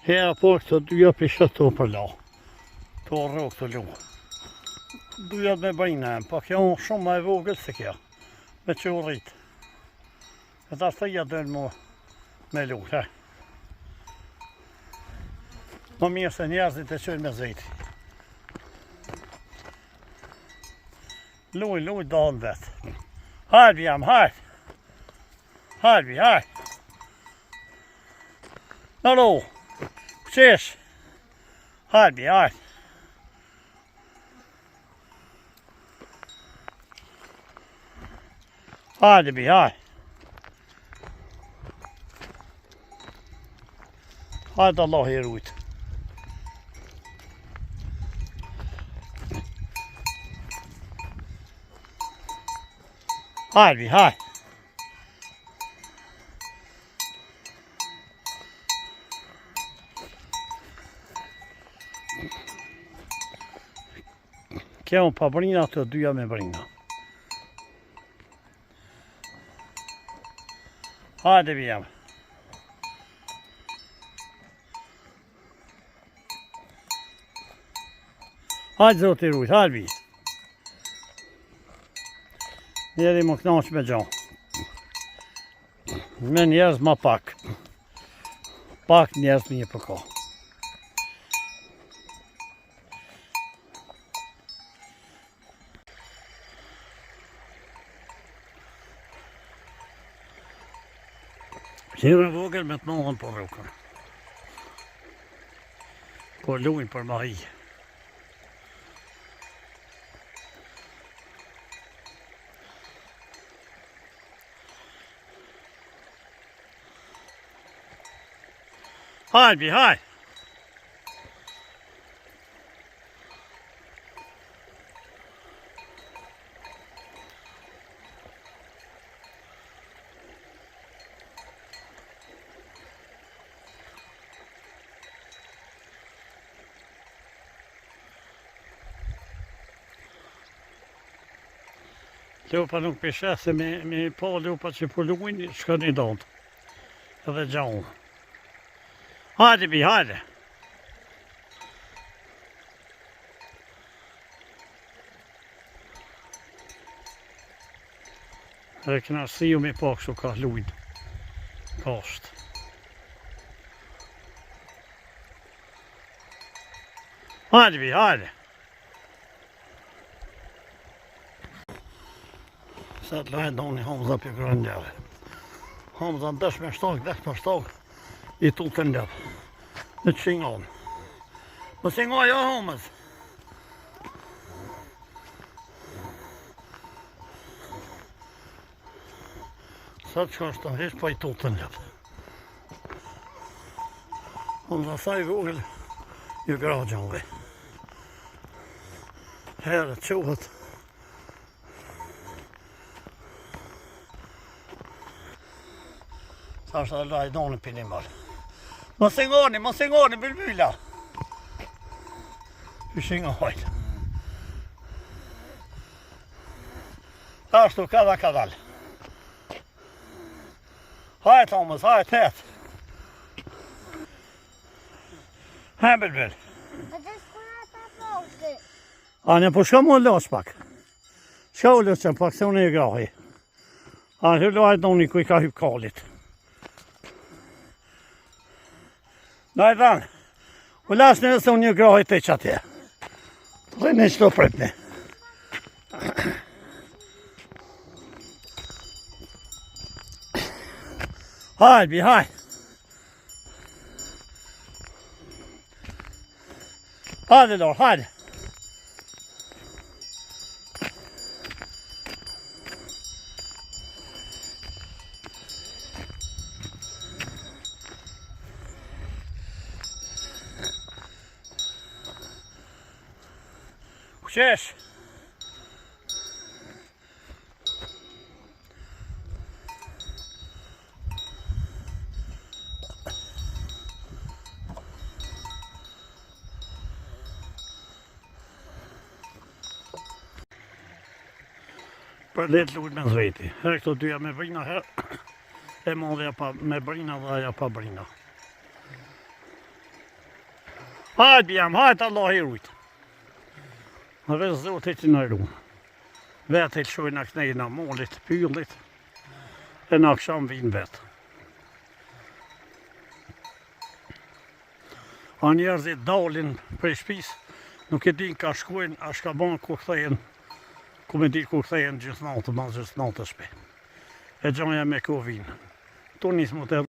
Hera po këto dyja pisha të për la. Të rrokë të lu. Dyja me brina, po kjo shumë ma e vogël se kjo. Me që u rritë. E ta shtëja dënë mu me lu, he. Më mirë se njerëzit e qojnë me zeti. Luj, luj, donë vetë. Hajde, jam, hajde. Hajde, hajde. Në ro. Qesh. Hajde, hajde. Hajde, bi, hajde. Hajde, Allah i rujtë. Hajde, bi, hajde. Kjo pa brina, të dyja me brina. Hajde vijam. Hajde zoti rujt, hajde vi. Njeri më knaq me gjo. Me njerëz ma pak. Pak njerëz me një përko. Qira vogël me të madhën po rrokën. Po lujnë për mahi. Hajde, bi, hajde. Lopa nuk pishe se me, me pa lopa që po lujnë, shkon i donë. Edhe gjaun. Hajde bi, hajde. Dhe kënaqësi me pa kështu ka lujnë. Kashtë. Hajde bi, hajde. Sa të lajë doni Hamza për kërën njëve. Hamza në desh me shtokë, desh me shtokë, i tu të njëve. Në që ngonë. Më se ngoj jo Hamza. Sa të shkosh të hish, po i tu të njëve. Hamza sa i vogël, ju gra gjallë. Herë quhet. Sa është edhe lajë doni për një malë. Mos e ngoni, mos e ngoni, bylbyla. Hyshe ngojnë. Ashtu, kadal kadal. Hajt, Thomas, hajt, hajt. Ha, bylbyl. A në po shka mu los pak. Shka u los pak, se unë e grahi. A në lojë doni ku i ka hyp kalit. Në e dhanë. U las në se unë një grahi të që atje. Dhe në qëto pritni. Hajt, bi, hajt. Hajde, Lor, hajde. Kuqesh? Për letë lujt me zveti. Herë këto dyja me brina, herë e madhja pa me brina dhe aja pa brina. Hajt bjem, hajt Allahu i rujt. Në veç Zoti që na run. Vetë i lëshojna knejna molit, pyllit, e në aksham vinë vetë. A njerëzit dalin prej shpis, nuk e din ka shkojnë, a shka bon ku kthehen, ku me di ku kthehen gjithë natën, mas gjithë natën shpi. E gjaja me ko vinë. Tu nisë më të.